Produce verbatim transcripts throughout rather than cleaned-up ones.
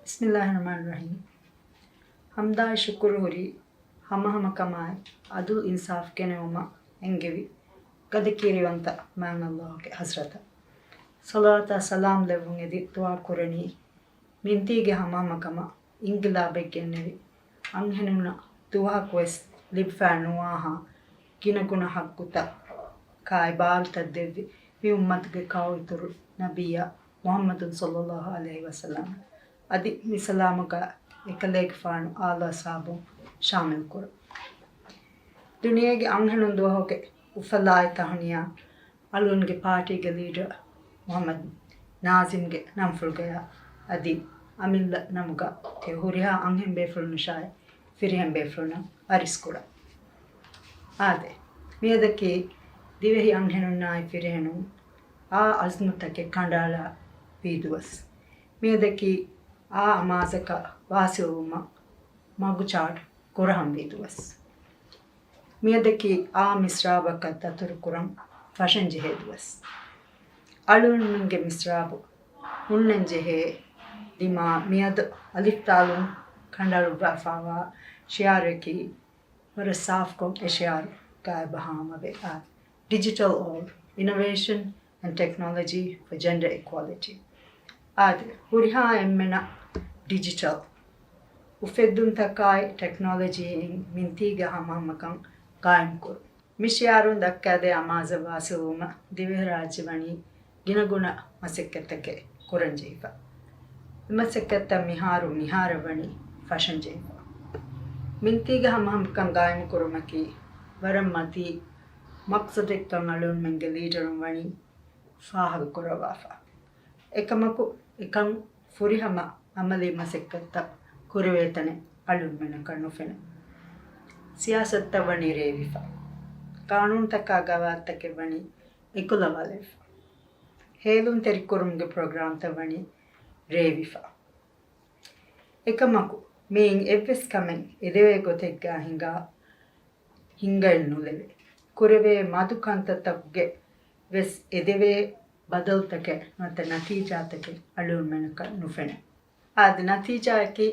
ބިސްމިއްލާހި ރަޙްމާނި ރަޙީމް. ޙަމްދާއި ޝުކުރު ހުރީ ހަމަހަމަކަމާއި، ޢަދުލު އިންސާފް ކެނެވުމަށް އެންގެވި ގަދަކީރިވަންތަ މާތް ﷲ ގެ ޙަޟްރަތަށް. ޞަލަވާތާ ސަލާމް ލެއްވުން އެދި ދުޢާ ކުރަނީ، މިންތީގެ ހަމަހަމަކަމަށް އިންޤިލާބެއް ގެންނެވި އަންހެނުންނަށް ދުވަހަކުވެސް ލިބިފައި ނުވާހާ ގިނަގުނަ ޙައްޤުތަކާއި ބާރުތައް ދެއްވި މި އުއްމަތުގެ ކައުއިތުރު ނަބިއްޔާ މުޙައްމަދު ޞައްލައްލާހު ޢަލައިހި ވަސައްލަމަ އަދި މި ސަލާމުގަ އެކަލޭގެފާނު އާލު އަޞްޙާބުން ޝާމިލް ކުރުން. ދުނިޔޭގެ އަންހެނުން ދުވަހުގެ އުފަލާއި ތަހުނިޔާ އަޅުންގެ ޕާޓީގެ ލީޑަރ މުޙައްމަދު ނާޒިމްގެ ނަންފުޅުގަޔާ އަދި އަމިއްލަ ނަމުގަ ތި ހުރިހާ އަންހެން ބޭފުޅުންނަށާއި ފިރިހެން ބޭފުޅުންނަށް އަރިސް ކުރަން. އާދެ، މިއަދަކީ ދިވެހި އަންހެނުންނާއި ފިރިހެނުން އާ އަޒްމުތަކެއް ކަނޑައަޅާ ވީ ދުވަސް. މިއަދަކީ އާ އަމާޒަކަށް ވާސިލްވުމަށް މަގުޗާޓް ކުރަހަން ވީ ދުވަސް. މިއަދަކީ އާ މިސްރާބަކަށް ދަތުރުކުރަން ފަށަންޖެހޭ ދުވަސް. އަޅުގަނޑުމެންގެ މިސްރާބު ހުންނަންޖެހޭ ދިމާ މިއަދު އަލިފްދާލުން ކަނޑައަޅުއްވާފައިވާ ޝިޢާރަކީ ވަރަށް ސާފްކޮށް އެ ޝިޢާރު ގާއިބަށް ހާމަވޭ. އާ، Digital All, Innovation and Technology for Gender Equality. އާދެ، ހުރިހާ އެންމެނަށް ޑިޖިޓަލް އުފެއްދުންތަކާއި ޓެކްނޮލޮޖީއިން މިންތީގެ ހަމަހަމަކަން ގާއިމްކުރުން. މި ޝިޢާރުން ދައްކާދޭ އަމާޒަށް ވާސިލްވުމަށް ދިވެހިރާއްޖެ ވަނީ ގިނަގުނަ މަސައްކަތްތަކެއް ކުރަންޖެހިފަ. އެ މަސައްކަތްތައް މިހާރު މިހާރަށް ވަނީ ފަށަންޖެހިފަ. މިންތީގެ ހަމަހަމަކަން ގާއިމުކުރުމަކީ ވަރަށް މަތީ މަޤްޞަދެއްކަން އަޅުންމެންގެ ލީޑަރުން ވަނީ ފާހަގަކުރައްވާފަ. އެކަމަކު، އެކަން ފުރިހަމަ އަމަލީ މަސައްކަތްތައް ކުރެވޭތަނެއް އަޅުންމެނަކަށް ނުފެނޭ. ސިޔާސަތުތައް ވަނީ ރޭވިފަ. ޤާނޫނުތަކާ ގަވާއިދުތަކެއް ވަނީ އެކުލަވާލެވިފަ. ހޭލުންތެރިކުރުމުގެ ޕްރޮގްރާމްތައް ވަނީ ރޭވިފަ. އެކަމަކު، މިއިން އެއްވެސް ކަމެއް އެދެވޭ ގޮތެއްގާ ހިނގާ، ހިނގައެއް ނުލެވޭ. ކުރެވޭ މަދު ކަންތައްތަކުގެ ވެސް އެދެވޭ ބަދަލުތަކެއް ނުވަތަ ނަތީޖާތަކެއް އަޅުގަނޑުމެނަކަށް ނުފެނޭ. އާދެ، ނަތީޖާއަކީ،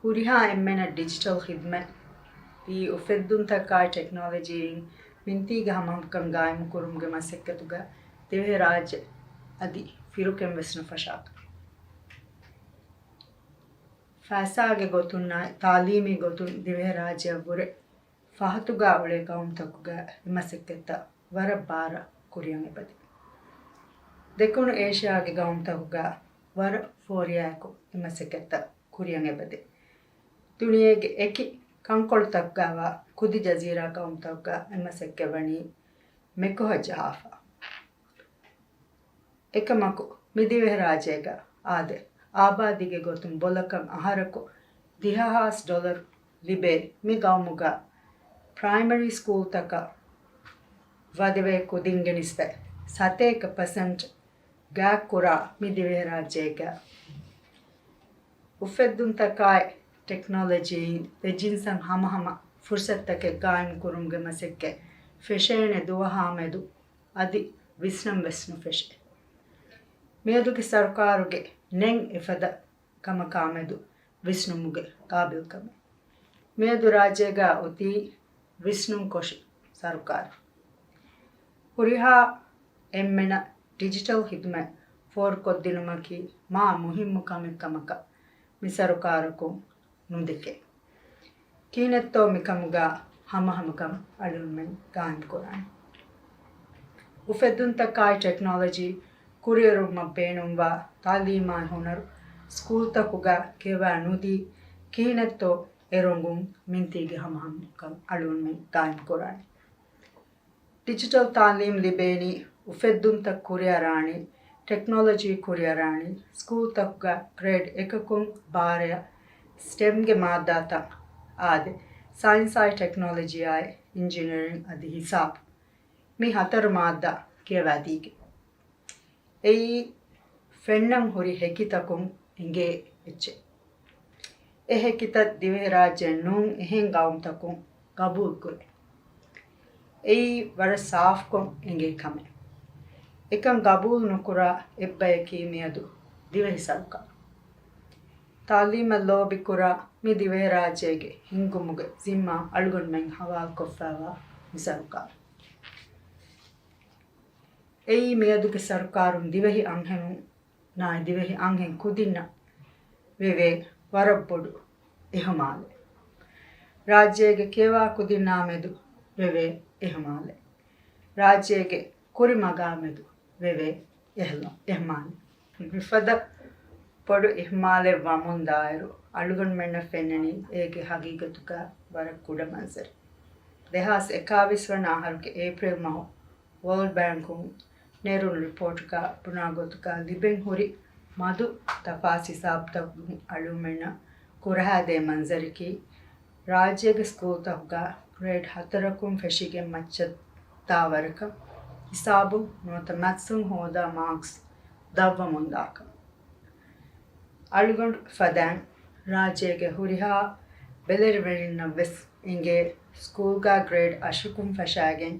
ހުރިހާ އެންމެނަށް ޑިޖިޓަލް ޚިދުމަތް އީ އުފެއްދުންތަކާއި ޓެކްނޮލޮޖީއިން މިންތީގެ ހަމަހަމަކަން ގާއިމުކުރުމުގެ މަސައްކަތުގަ ދިވެހިރާއްޖެ އަދި ފިރުކެން ވެސް ނުފަށާކަށް. ފައިސާގެ ގޮތުންނާއި ތާލީމީ ގޮތުން ދިވެހިރާއްޖެއަށްވުރެ ފަހަތުގަ އުޅޭ ގައުމުތަކުގަ އެ މަސައްކަތްތައް ވަރަށް ބާރަށް ކުރިއަށް އެބަދޭ. ދެކުނު އޭޝިޔާގެ ގައުމުތަކުގަ ވަރަށް ފޯރިޔާއެކު އެ މަސައްކަތްތައް ކުރިއަށް އެބަދޭ. ދުނިޔޭގެ އެކި ކަންކޮޅުތަކުގައިވާ ކުދި ޖަޒީރާ ގައުމުތަކުގަ އެ މަސައްކަތް ވަނީ މެކޮހަށް ޖަހާފަ. އެކަމަކު، މި ދިވެހިރާއްޖޭގަ އާދެ، އާބާދީގެ ގޮތުން ބޮލަކަށް އަހަރަކު ދިހަހާސް ޑޮލަރު ލިބޭ މި ގައުމުގަ ޕްރައިމަރީ ސްކޫލްތަކަށް ވަދެވޭ ކުދިންގެ ނިސްބަތް ސަތޭކަ ޕަސެންޓް ގާތްކުރާ މި ދިވެހިރާއްޖޭގަ އުފެއްދުންތަކާއި ޓެކްނޮލޮޖީއިން ދެ ޖިންސަށް ހަމަހަމަ ފުރުސަތުތަކެއް ގާއިމުކުރުމުގެ މަސައްކަތް ފެށޭނެ ދުވަހާމެދު އަދި ވިސްނަން ވެސް ނުފެށޭ. މިއަދުގެ ސަރުކާރުގެ ނެތް އެފަދަ ކަމަކާމެދު ވިސްނުމުގެ ޤާބިލްކަމެއް. މިއަދު ރާއްޖޭގަ އޮތީ ވިސްނުން ކޮށި ސަރުކާރު. ހުރިހާ އެންމެނަށް ޑިޖިޓަލް ޚިދުމަތް ފޯރުކޮށްދިނުމަކީ މާ މުހިއްމު ކަމެއް ކަމަކަށް މި ސަރުކާރަކުން ނުދެކޭ. ކިހިނެއްތޯ މިކަމުގަ ހަމަހަމަކަން އަޅުގަނޑުމެން ގާއިމްކުރާނެ. އުފެއްދުންތަކާއި ޓެކްނޮލޮޖީ ކުރިއެރުމަށް ބޭނުންވާ ތާލީމާއި ހުނަރު ސްކޫލްތަކުގަ ކިޔަވާ ނުދީ ކިހިނެއްތޯ އެ ރޮނގުން މިންތީގެ ހަމަހަމަކަން އަޅުގަނޑުމެން ގާއިމްކުރާނެ. ޑިޖިޓަލް ތާލީމް ލިބޭނީ، އުފެއްދުންތައް ކުރިއަރާނީ، ޓެކްނޮލޮޖީ ކުރިއަރާނީ، ސްކޫލްތަކުގަ ގްރޭޑް އެކަކުން ބާރަޔަށް ސްޓެމްގެ މާއްދާތައް އާދެ، ސައިންސާއި ޓެކްނޮލޮޖީއާއި އިންޖިނިއަރިން އަދި ހިސާބު، މި ހަތަރު މާއްދާ ކިޔަވާދީގެ. އެއީ ފެންނަން ހުރި ހެކިތަކުން އެނގޭ އެއްޗެއް. އެ ހެކިތައް ދިވެހިރާއްޖެއަށް ނޫން އެހެން ގައުމުތަކުން ގަބޫލުކުރޭ. އެއީ ވަރަށް ސާފްކޮށް އެނގޭ ކަމެއް. އެކަން ގަބޫލު ނުކުރާ އެއްބަޔަކީ މިއަދު ދިވެހި ސަރުކާރު. ތާލީމަށް ލޯބިކުރާ މި ދިވެހިރާއްޖޭގެ ހިންގުމުގެ ޒިންމާ އަޅުގަނޑުމެން ހަވާލުކޮށްފައިވާ މި ސަރުކާރު. އެއީ މިއަދުގެ ސަރުކާރުން ދިވެހި އަންހެނުންނާއި ދިވެހި އަންހެން ކުދިންނަށް ވެވޭ ވަރަށް ބޮޑު އިހުމާލެއް. ރާއްޖޭގެ ކިޔަވާ ކުދިންނާމެދު ވެވޭ އިހުމާލެއް. ރާއްޖޭގެ ކުރިމަގާމެދު ވެވޭ އިހުމާލެއް. މިފަދަ ބޮޑު އިހުމާލެއް ވަމުންދާއިރު، އަޅުގަނޑުމެންނަށް ފެންނަނީ އޭގެ ހަގީގަތުގަ ވަރަށް ކުޑަ މަންޒަރެއް. ދެހާސް އެކާވީސް ވަނަ އަހަރުގެ އޭޕްރީލް މަހު ވޯލްޑް ބޭންކުން ނެރުނު ރިޕޯޓުގަ ބުނާ ގޮތުގަ، ލިބެން ހުރި މަދު ތަފާސް ހިސާބުތަކުން އަޅުގަނޑުމެންނަށް ކުރަހައިދޭ މަންޒަރަކީ، ރާއްޖޭގެ ސްކޫލްތަކުގަ ގްރޭޑް ހަތަރަކުން ފެށިގެން މައްޗަށް ދާވަރަކަށް ހިސާބުން ނުވަތަ މެތްސުން ހޯދާ މާކްސް ދަށްވަމުންދާކަން. އަޅުގަނޑު ފަދައިން ރާއްޖޭގެ ހުރިހާ ބެލެރިވެރިންނަށްވެސް އެނގޭ، ސްކޫލްގަ ގްރޭޑް އަށަކުން ފަށައިގެން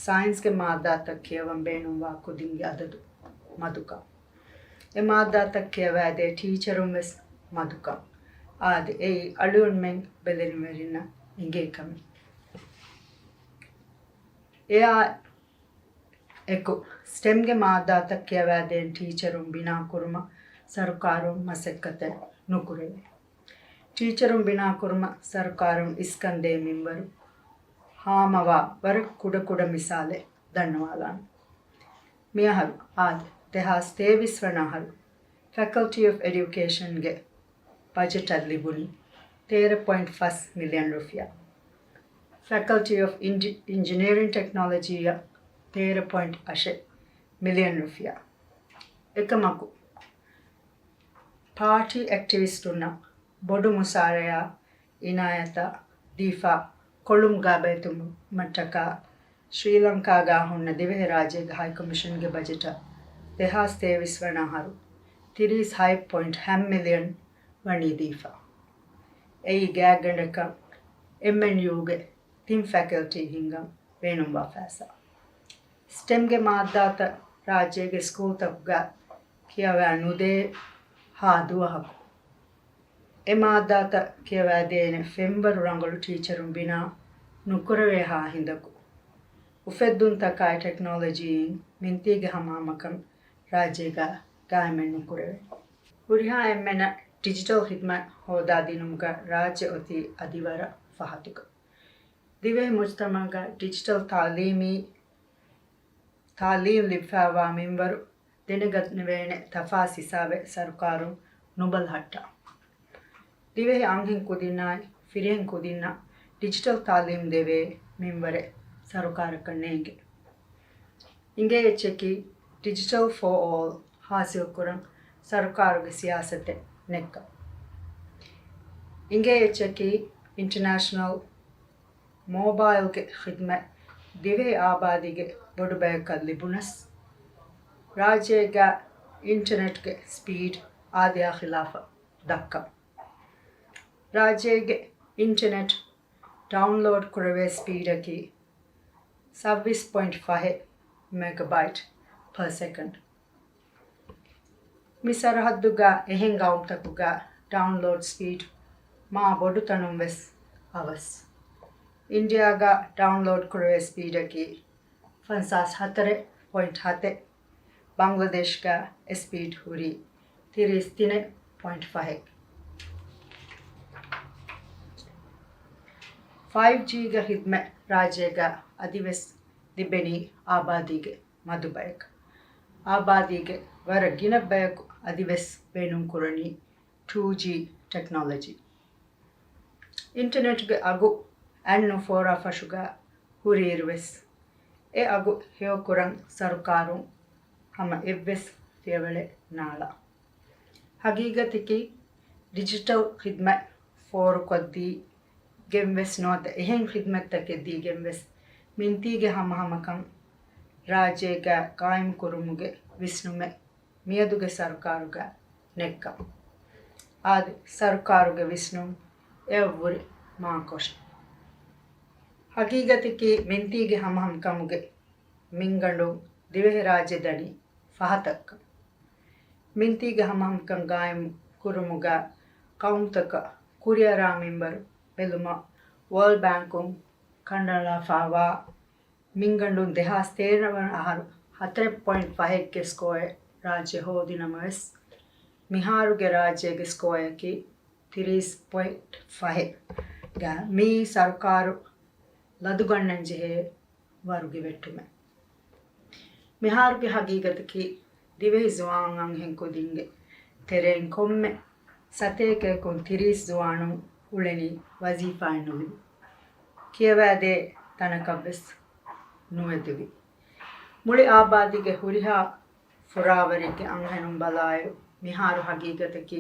ސައިންސްގެ މާއްދާތައް ކިޔަވަން ބޭނުންވާ ކުދިންގެ އަދަދު މަދުކަން. އެ މާއްދާތައް ކިޔަވައިދޭ ޓީޗަރުން ވެސް މަދުކަން. އާދެ، އެއީ އަޅުގަނޑުމެން ބެލެރިވެރިންނަށް އެނގޭ ކަމެއް. އެއާ އެކު، ސްޓެމްގެ މާއްދާތައް ކިޔަވައިދޭން ޓީޗަރުން ބިނާ ކުރުމަށް ސަރުކާރުން މަސައްކަތެއް ނުކުރެވޭ. ޓީޗަރުން ބިނާ ކުރުމަށް ސަރުކާރުން އިސްކަންދޭ މިންވަރު ހާމަވާ ވަރަށް ކުޑަކުޑަ މިސާލެއް ދަންނަވާލާނަން. މިއަހަރު އާދެ، ދެހާސް ތޭވީސް ވަނަ އަހަރު، ފެކަލްޓީ އޮފް އެޑިއުކޭޝަންގެ ބަޖެޓަށް ލިބުނީ ތޭރަ ޕޮއިންޓް ފަސް މިލިއަން ރުފިޔާ. ފެކަލްޓީ އޮފް އިންޖި-، އިންޖިނިއަރިން ޓެކްނޮލޮޖީއަށް ތޭރަ ޕޮއިންޓް އަށެއް މިލިއަން ރުފިޔާ. އެކަމަކު، ޕާޓީ އެކްޓިވިސްޓުންނަށް ބޮޑު މުސާރަޔާ އިނާޔަތާ ދީފާ ކޮޅުނބުގާ ބޭތުމަށްޓަކާ، ޝްރީލަންކާގާ ހުންނަ ދިވެހިރާއްޖޭގެ ހައިކޮމިޝަންގެ ބަޖެޓަށް ދެހާސް ތޭވީސް ވަނަ އަހަރު ތިރީސް ހަތް ޕޮއިންޓް ހަތް މިލިއަން ވަނީ ދީފަ. އެއީ ގާތްގަނޑަކަށް އެމްއެންޔޫގެ ތިން ފެކަލްޓީ ހިންގަން ބޭނުންވާ ފައިސާ. ސްޓެމްގެ މާއްދާތައް ރާއްޖޭގެ ސްކޫލްތަކުގަ ކިޔަވާ ނުދޭ ހާ ދުވަހަކު، އެ މާއްދާތައް ކިޔަވައިދޭނެ ފެންވަރު ރަނގަޅު ޓީޗަރުން ބިނާ ނުކުރެވޭހާ ހިނދަކު، އުފެއްދުންތަކާއި ޓެކްނޮލޮޖީއިން މިންތީގެ ހަމަހަމަކަން ރާއްޖޭގަ ގާއިމެއް ނުކުރެވޭ. ހުރިހާ އެންމެނަށް ޑިޖިޓަލް ޚިދްމަތް ހޯދާދިނުމުގަ ރާއްޖެ އޮތީ އަދި ވަރަށް ފަހަތުގަ. ދިވެހި މުޖްތަމަޢުގަ ޑިޖިޓަލް ތާލީމީ، ތާލީމް ލިބިފައިވާ މިންވަރު ދެނެގަނެވޭނެ ތަފާސް ހިސާބެއް ސަރުކާރުން ނުބަލަހައްޓާ. ދިވެހި އަންހެން ކުދިންނާއި ފިރިހެން ކުދިންނަށް ޑިޖިޓަލް ތާލީމް ދެވޭ މިންވަރެއް ސަރުކާރަކަށް ނޭނގެ. އިނގޭ އެއްޗަކީ ޑިޖިޓަލް ފޯ އޯލް ހާސިލްކުރަން ސަރުކާރުގެ ސިޔާސަތެއް ނެއްކަން. އިނގޭ އެއްޗަކީ އިންޓަނޭޝަނަލް މޯބައިލްގެ ޚިދްމަތް ދިވެހި އާބާދީގެ ބޮޑު ބަޔަކަށް ލިބުނަސް، ރާއްޖޭގަ އިންޓަނެޓްގެ ސްޕީޑް އާދަޔާ ޚިލާފަށް ދައްކަން. ރާއްޖޭގެ އިންޓަނެޓް ޑައުންލޯޑް ކުރެވޭ ސްޕީޑަކީ ސައްވީސް ޕޮއިންޓް ފަހެއް މެގަބައިޓް ޕަރ ސެކަންޑް. މި ސަރަހައްދުގަ އެހެން ގައުމުތަކުގަ ޑައުންލޯޑް ސްޕީޑް މާ ބޮޑު ތަނުން ވެސް އަވަސް. އިންޑިއާގަ ޑައުންލޯޑް ކުރެވޭ ސްޕީޑަކީ ފަންސާސް ހަތަރެއް ޕޮއިންޓް ހަތެއް، ބަންގްލަދޭޝްގަ އެ ސްޕީޑް ހުރީ ތިރީސް ތިނެއް ޕޮއިންޓް ފަހެއް. ފައިވް ޖީގެ ޚިދްމަތް ރާއްޖޭގަ އަދިވެސް ލިބެނީ އާބާދީގެ މަދު ބަޔަކަށް. އާބާދީގެ ވަރަށް ގިނަ ބަޔަކު އަދިވެސް ބޭނުންކުރަނީ ޓޫ ޖީ ޓެކްނޮލޮޖީ. އިންޓަނެޓްގެ އަގު އަތް ނުފޯރާ ފަށުގަ ހުރިއިރުވެސް، އެ އަގު ހެޔޮކުރަން ސަރުކާރުން ހަމަ އެއްވެސް ފިޔަވަޅެއް ނާޅާ. ހަގީގަތަކީ، ޑިޖިޓަލް ޚިދްމަތް ފޯރުކޮށްދީގެންވެސް ނުވަތަ އެހެން ޚިދްމަތްތަކެއް ދީގެންވެސް މިންތީގެ ހަމަހަމަކަން ރާއްޖޭގަ ގާއިމްކުރުމުގެ ވިސްނުމެއް މިއަދުގެ ސަރުކާރުގަ ނެއްކަން. އާދެ، ސަރުކާރުގެ ވިސްނުން އެއަށްވުރެ މާކޮށެއް. ހަގީގަތަކީ މިންތީގެ ހަމަހަމަކަމުގެ މިންގަނޑުން ދިވެހިރާއްޖެ ދަނީ ފަހަތަށްކަން. މިންތީގެ ހަމަހަމަކަން ގާއިމް ކުރުމުގަ ޤައުމުތަކަށް ކުރިއަރާ މިންވަރު ބެލުމަށް ވޯލްޑް ބޭންކުން ކަނޑައަޅާފައިވާ މިންގަނޑުން ދެހާސް ތޭރަ ވަނަ އަހަރު ހަތަރެއް ޕޮއިންޓް ފަހެއްގެ ސްކޯއެއް ރާއްޖެ ހޯދިނަމަވެސް، މިހާރުގެ ރާއްޖޭގެ ސްކޯއަކީ ތިރީސް ޕޮއިންޓް ފަހެއް. މީ ސަރުކާރު ލަދުގަންނަންޖެހޭ ވަރުގެ ވެއްޓުމެއް. މިހާރުގެ ހަގީގަތަކީ، ދިވެހި ޒުވާން އަންހެން ކުދިންގެ ތެރެއިން ކޮންމެ ސަތޭކައަކުން ތިރީސް ޒުވާނުން އުޅެނީ ވަޒީފާއެއް ނުލިބި، ކިޔަވާދޭ ތަނަކަށްވެސް ނުއެދެވި. މުޅި އާބާދީގެ ހުރިހާ ފުރާވަރެއްގެ އަންހެނުން ބަލާއިރު، މިހާރު ހަގީގަތަކީ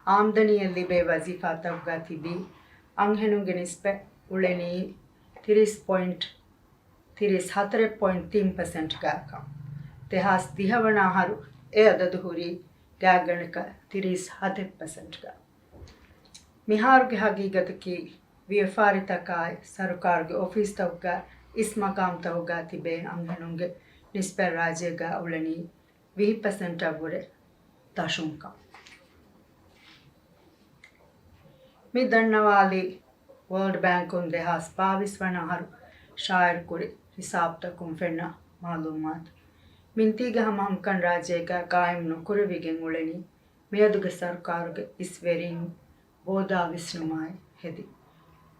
އާމްދަނީއެއް ލިބޭ ވަޒީފާތަކުގަ ތިބީ އަންހެނުންގެ ނިސްބަތް އުޅެނީ ތިރީސް ޕޮއިންޓް، ތިރީސް ހަތަރެއް ޕޮއިންޓް ތިން ޕަސެންޓް ގާކަން. ދެހާސް ދިހަ ވަނަ އަހަރު އެ އަދަދު ހުރީ ގާތްގަނޑަކަށް ތިރީސް ހަތެއް ޕަސެންޓް ގާ. މިހާރުގެ ހަގީގަތަކީ، ވިޔަފާރިތަކާއި ސަރުކާރުގެ އޮފީސްތަކުގަ އިސް މަގާމްތަކުގަ ތިބޭ އަންހެނުންގެ ނިސްބަތް ރާއްޖޭގަ އުޅެނީ ވިހި ޕަސެންޓަށްވުރެ ދަށުންކަން. މި ދަންނަވާލީ ވޯލްޑް ބޭންކުން ދެހާސް ބާވީސް ވަނަ އަހަރު ޝާއިޢުކުރި ހިސާބުތަކުން ފެންނަ މަޢުލޫމާތު. މިންތީގެ ހަމަހަމަކަން ރާއްޖޭގަ ޤާއިމް ނުކުރެވިގެން އުޅެނީ މިއަދުގެ ސަރުކާރުގެ އިސްވެރިން ބޯދާ ވިސްނުމާއި ހެދި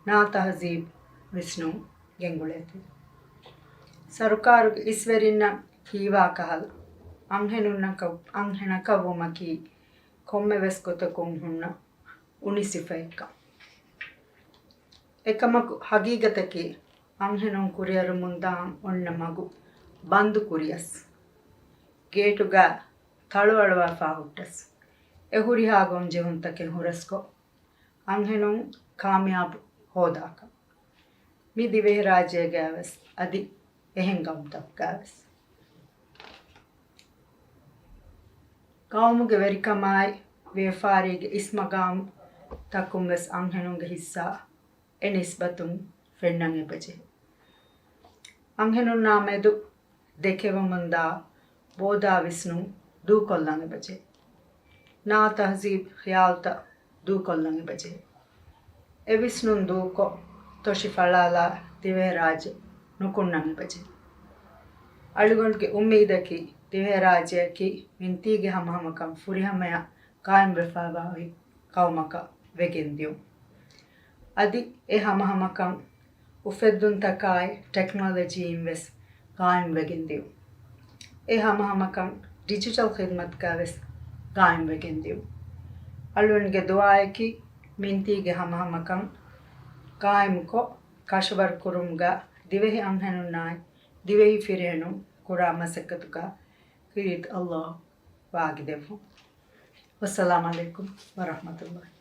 ނާ ތަހުޒީބު ވިސްނުން ގެންގުޅޭތީ. ސަރުކާރުގެ އިސްވެރިންނަށް ހީވާ ކަހަލަ، އަންހެނުންނަކަށް، އަންހެނަކަށްވުމަކީ ކޮންމެވެސް ގޮތަކުން ހުންނަ އުނި ސިފައެއްކަން. އެކަމަކު ހަގީގަތަކީ، އަންހެނުން ކުރިއަރަމުންދާން އޮންނަ މަގު ބަންދު ކުރިޔަސް، ގޭޓުގަ ތަޅުއަޅުވާފާ ހުއްޓަސް، އެ ހުރިހާ ގޮންޖެހުންތަކެއް ހުރަސްކޮށް، އަންހެނުން ކާމިޔާބު ހޯދާކަށް. މި ދިވެހިރާއްޖޭގައިވެސް އަދި އެހެން ގައުމުތަކުގައިވެސް. ގައުމުގެ ވެރިކަމާއި ވިޔަފާރީގެ އިސް މަގާމު ތަކުން ވެސް އަންހެނުންގެ ހިއްސާ އެ ނިސްބަތުން ފެންނަން އެބަޖެހޭ. އަންހެނުންނާ މެދު ދެކެވަމުންދާ ބޯދާ ވިސްނުން ދޫކޮށްލަން އެބަޖެހޭ. ނާ ތަހުޒީބު ޚިޔާލުތައް ދޫކޮށްލަން އެބަޖެހޭ. އެ ވިސްނުން ދޫކޮށް، ތޮށި ފަޅާލާ ދިވެހިރާއްޖެ ނުކުންނަން އެބަޖެހޭ. އަޅުގަނޑުގެ އުއްމީދަކީ، ދިވެހިރާއްޖެއަކީ މިންތީގެ ހަމަހަމަކަން ފުރިހަމަޔަށް ޤާއިމްވެފައިވާ އޮތް ޤައުމަކަށް ވެގެންދިޔުން. އަދި އެ ހަމަހަމަކަން އުފެއްދުންތަކާއި ޓެކްނޮލޮޖީއިން ވެސް ޤާއިމްވެގެން ދިޔުން. އެ ހަމަހަމަކަން ޑިޖިޓަލް ޚިދްމަތުގައި ވެސް ޤާއިމްވެގެން ދިޔުން. އަޅުގަނޑުގެ ދުޢާއަކީ، މިންތީގެ ހަމަހަމަކަން ޤާއިމުކޮށް، ކަށަވަރު ކުރުމުގަ ދިވެހި އަންހެނުންނާއި ދިވެހި ފިރިހެނުން ކުރާ މަސައްކަތުގަ ކީރިތި ﷲ ވާގިދެއްވުން. ވައްސަލާމް ޢަލައިކުމް ވަރަޙްމަތުﷲ.